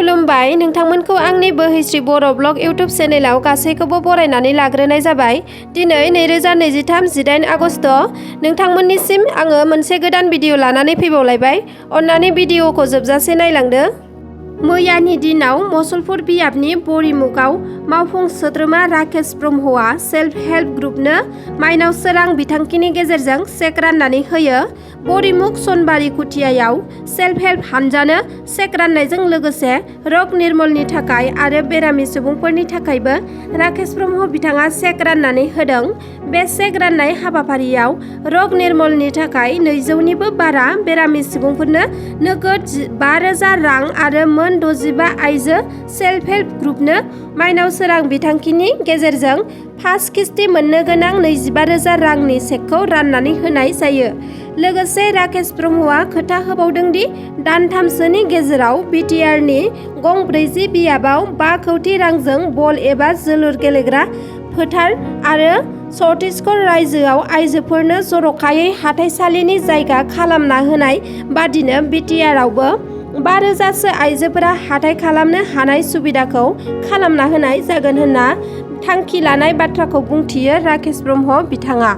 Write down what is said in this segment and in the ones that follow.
खुलुमबाय नोंथांमोनखौ आंनि बोहैस्रि बर' blog YouTube चेनेलाव गासैखौबो बरायनानै लाग्रोनाय जाबाय। दिनै 2023 18 आगस्ट नोंथांमोननिसिम आङो मोनसे गोदान भिडिअ लानानै फैबावलायबाय। अन्नानै भिडिअखौ जोबजासे नायलांदो। मैयानि दिनाव मसलपुर बियाबनि बरिमुगाव मावफुं सोद्रोमा राकेश ब्रह्मआ सेल्फ हेल्प ग्रुपनो माइनाव सोरां बिथांखिनि गेजेरजों चेक राननानै होयो। बरिमुग सनबारि कुटियायाव सेल्फ हेल्प हानजानो चेक राननायजों लोगोसे रग निर्मलनि थाखाय आरो बेरामि सुबुंफोरनि थाखायबो राकेश ब्रह्म बिथाङा चेक राननानै होदों। बे चेक राननाय हाबाफारियाव रग निर्मलनि थाखाय 200निबो बारा बेरामि सुबुंफोरनो नोगोद 5,000 रां आरो 65 आइजो सेल्फ हेल्प ग्रुपनो माइनाव सोरां बिथांखिनि गेजेरजों फार्स्ट किस्ति मोननो गोनां 25,000 रांनि चेकखौ राननानै होनाय जायो। लोगोसे राकेश ब्रह्मआ खोथा होबावदों दि दानथामसोनि गेजेराव बिटिआरनि गं 40 बियाबाव 5 कौटि रांजों बल एबा जोलुर गेलेग्रा फोथार आरो छत्तीसगढ़ रायजोआव आइजोफोरनो जर'खायै हाथाइसालिनि जायगा खालामना होनाय बादिनो बिटिआरआवबो 5,000सो आइजोफोरा हाथाइ खालामनो हानाय सुबिदाखौ खालामना होनाय जागोन होनना थांखि लानाय बाथ्राखौ बुंथियो राकेश ब्रह्म बिथाङा।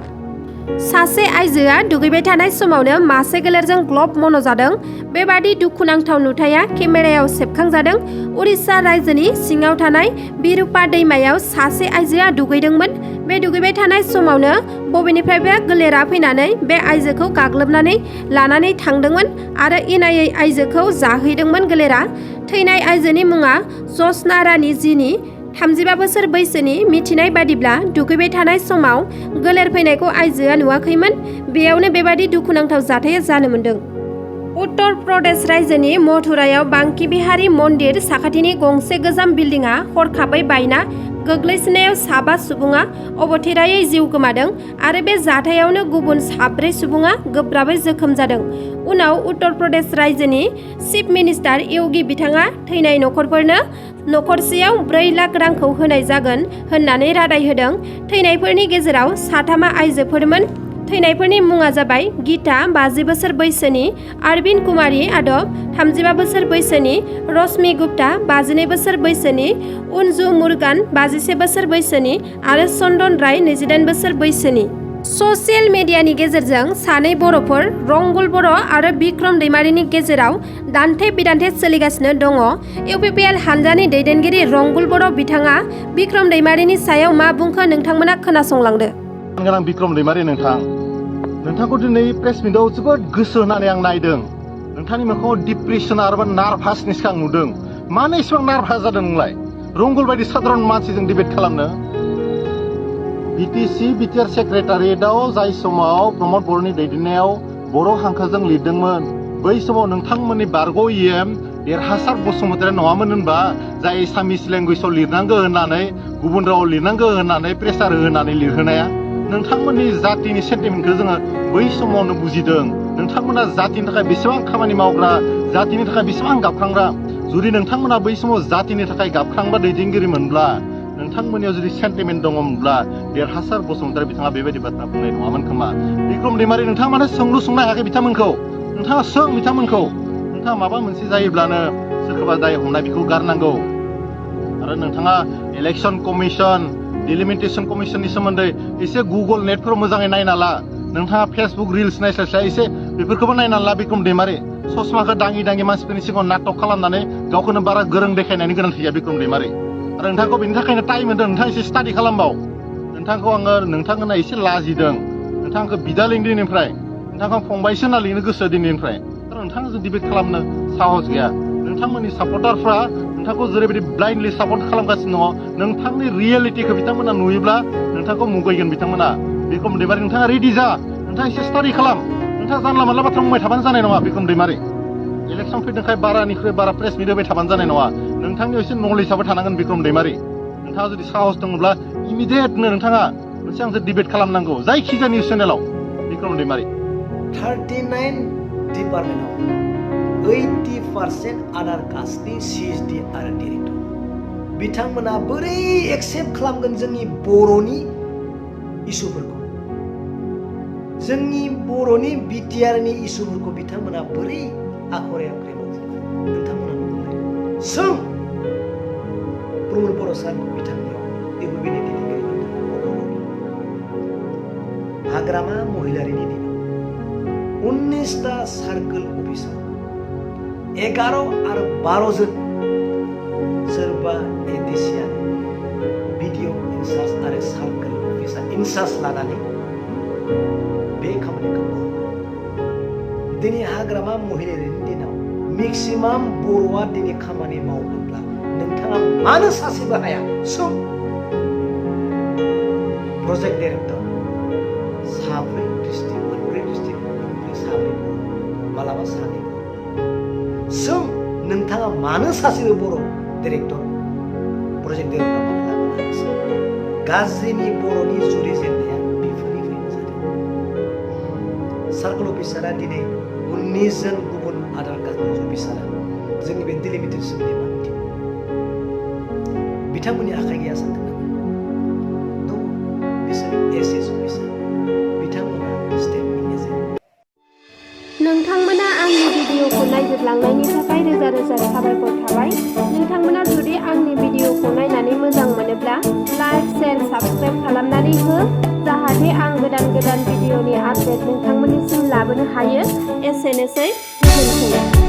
सासे आइजोआ दुगैबाय थानाय समावनो मासे गोलेरजों ग्लब मन'जादों। बेबादि दुखुनांथाव नुथाया केमेरायाव सेबखांजादों। उरिष्या रायजोनि सिङाव थानाय बिरुपा दैमायाव सासे आइजोआ दुगैदोंमोन। बे दुगैबाय थानाय समावनो बबेनिफ्रायबा गोलेरा फैनानै बे आइजोखौ गाग्लोबनानै लानानै थांदोंमोन आरो इनायै आइजोखौ जाहैदोंमोन गोलेरा। थैनाय आइजोनि मुङा जसना रानि जिनि 35 बोसोर बैसोनि। मिथिनाय बादिब्ला दुगैबाय थानाय समाव गोलेर फैनायखौ आइजोआ नुवाखैमोन। बेयावनो बेबादि दुखुनांथाव जाथाया जानो मोन्दों। उत्तर प्रदेश रायजोनि मथुरायाव बांकी बिहारी मन्दिर साखाथिनि गंसे गोजाम बिल्डिंआ हरखाबै बायना गोग्लैसोनायाव 5 सुबुङा अबथिरायै जिउ गोमादों आरो बे जाथायावनो गुबुन 4 सुबुङा गोब्राबै जोखोम जादों। उनाव उत्तर प्रदेश रायजोनि चिफ मिनिस्टार योगी बिथाङा थैनाय नखरफोरनो नखरसेयाव 4 लाख रांखौ होनाय जागोन होननानै रादाय होदों। थैनायफोरनि गेजेराव 3 आइजोफोरमोन। थैनायफोरनि मुङा जाबाय गीता 50 बोसोर बैसोनि, अरविंद कुमारी यादव 35 बोसोर बैसोनि, रश्मि गुप्ता 52 बोसोर बैसोनि, उनजु मुरुगान 51 बोसोर बैसोनि आरो चन्दन राय 28 बोसोर बैसोनि। ससियेल मिडियानि गेजेरजों सानै बर'फोर रंगुल बर' आरो बिक्रम दैमारिनि गेजेराव दान्थे बिदान्थे सोलिगासिनो दङ। इउपिपिएल हानजानि दैदेनगिरि रंगुल बर' बिथाङा बिक्रम दैमारिनि सायाव मा बुंखो नोंथांमोना खोनासंलांदो। गोनां बिक्रम दैमारि नोंथांखौ दिनै प्रेस मिटआव जोबोद गोसो होनानै आं नायदों। नोंथांनि मोखाङाव डिप्रेसन आरो नार्भासनेसखौ आं नुदों। मानो एसेबां नार्भास जादों नोंलाय रंगुल बायदि साधारन मानसिजों डिबेट खालामनो? बिटिआर सेक्रेटारियेटआव जाय समाव प्रमद बर'नि दैदेननायाव बर' हांखोजों लिरदोंमोन बै समाव नोंथांमोननि बारग' इएम देरहासार बसुमतारी नङामोन होनबा जाय एसामिस लेंगुवेजाव लिरनांगौ होननानै गुबुन रावाव लिरनांगौ होननानै प्रेसार होनानै लिरहोनाया? नोंथांमोननि जातिनि सेन्टिमेन्टखौ जोङो बै समावनो बुजिदों। नोंथांमोना जातिनि थाखाय बेसेबां खामानि मावग्रा, जातिनि थाखाय बेसेबां गाबखांग्रा। जुदि नोंथांमोना बै समाव जातिनि थाखाय गाबखांग्रा दैदेनगिरिमोनब्ला, नोंथांमोननियाव जुदि सेन्टिमेन्ट दङमोनब्ला देरहासार बसुमतारी बिथाङा बेबायदि बाथ्रा बुंनाय नङामोन खोमा। बिक्रम दैमारि नोंथाङा मानो सोंलु सोंनो हायाखै बिथांमोनखौ? नोंथाङा सों बिथांमोनखौ। नोंथाङा माबा मोनसे जायोब्लानो सोरखौबा दाय हमनाय बेखौ गारनांगौ। आरो नोंथाङा इलेक्सन कमिसन, डिलिमिटेसन कमिसननि सोमोन्दै एसे गुगल नेटफोराव मोजाङै नायना ला। नोंथाङा फेसबुक रिल्स नायस्लायस्लाय एसे बेफोरखौबो नायना ला बिक्रम दैमारि। ससमाखौ दाङि दाङि मानसिफोरनि सिगाङाव नाटक खालामनानै गावखौनो बारा गोरों देखायनायनि गोनांथि गैया बिक्रम दैमारि। आरो नोंथांखौ बेनि थाखायनो टाइम होदों। नोंथाङा एसे स्टाडि खालामबाव। नोंथांखौनो एसे लाजिदों। नोंथांखौ बिदा लिं दिनैनिफ्राय। नोंथांखौ फंबायसो होनना लिंनो गोसो दिनैनिफ्राय। आरो नोंथांजों डिबेट खालामनो साहस गैया। नोंथांमोननि सापर्टारफ्रा नोंथांखौ जेरैबायदि ब्लाइन्डलि सापर्ट खालामगासिनो दङ, नोंथांनि रियेलिटिखौ बिथांमोना नुयोब्ला नोंथांखौ मुगैगोन बिथांमोना। बिक्रम दैमारि नोंथाङा रेडि जा। नोंथाङा एसे स्टाडि खालाम। नोंथाङा जानला मोनला बाथ्रा बुंबाय थाबानो जानाय नङा बिक्रम दैमारि। इलेक्सन फैदोंखाय बारानिख्रुइ बारा प्रेस मिट होबाय थाबानो जानाय नङा। नोंथांनियाव एसे नलेजआबो थानांगोन बिक्रम दैमारि। नोंथाङा जुदि साहस दङब्ला इमिडियेटनो नोंथाङा मोनसे आंजों डिबेट खालामनांगौ जायखिजाया निउस चेनेलाव बिक्रम दैमारि। 39 डिपार्टमेन्टआव 80% आदार कास्टनि सिएसडि आरो डिरेक्टर। बिथांमोना बोरै एक्सेप्ट खालामगोन जोंनि बर'नि इसुफोरखौ? जोंनि बर'नि बिटिआरनि इसुफोरखौ बिथांमोना बोरै आखरे आखरे मावफुंगोन? नोंथांमोना बुंलाय। जों प्रमद बर' सार बिथांनियाव बेफोरबायदि दैदेनगिरि हाग्रामा महिलारिनि दिनाव 19टा सार्कोल अफिसाव 11 आरो 12 जन सोरबा एडिसियान भिडिअ इनचार्ज आरो सार्कोल अफिसार इनचार्ज लानानै बे खामानिखौ मावो। दिनै हाग्रामा महिलारिनि दिनाव मेक्सिमाम बर'आ दिनै खामानि मावोब्ला नोंथाङा मानो सासेबो हाया? सों प्रजेक्ट डाइरेक्टर साब्रै डिस्ट्रिक्ट मोनब्रै डिस्ट्रिक्ट मोनब्रै साब्रै मालाबा सानै सों नोंथाङा मानो सासेबो बर' डाइरेक्टर प्रजेक्ट डाइरेक्टर मावनो गाज्रिनि बर'नि जुरिजेननाया बेफोरनिफ्रायनो जादों। सार्कोल अफिसारा दिनै 19 जन गुबुन आधार कार्डनि अफिसारा जोंनि बे डिलिमिटेड सोमोन्दै मा मिथिगौ? बिथांमोननि आखाइ गैया सानदों नामा? दङ, बिसोर एसएस अफिसार, बिथांमोना स्टेटनि एजेन्ट। नोंथांमोना आंनि भिडिअखौ नायजोबलांनायनि थाखाय रोजा रोजा साबायखर थाबाय। नोंथांमोना जुदि आंनि भिडिअखौ नायनानै मोजां मोनोब्ला लाइक, शेयार, साबस्क्राइब खालामनानै हो, जाहाथे आं गोदान गोदान भिडिअनि आपडेट नोंथांमोननिसिम लाबोनो हायो। एसेनोसै, गोजोन्थों।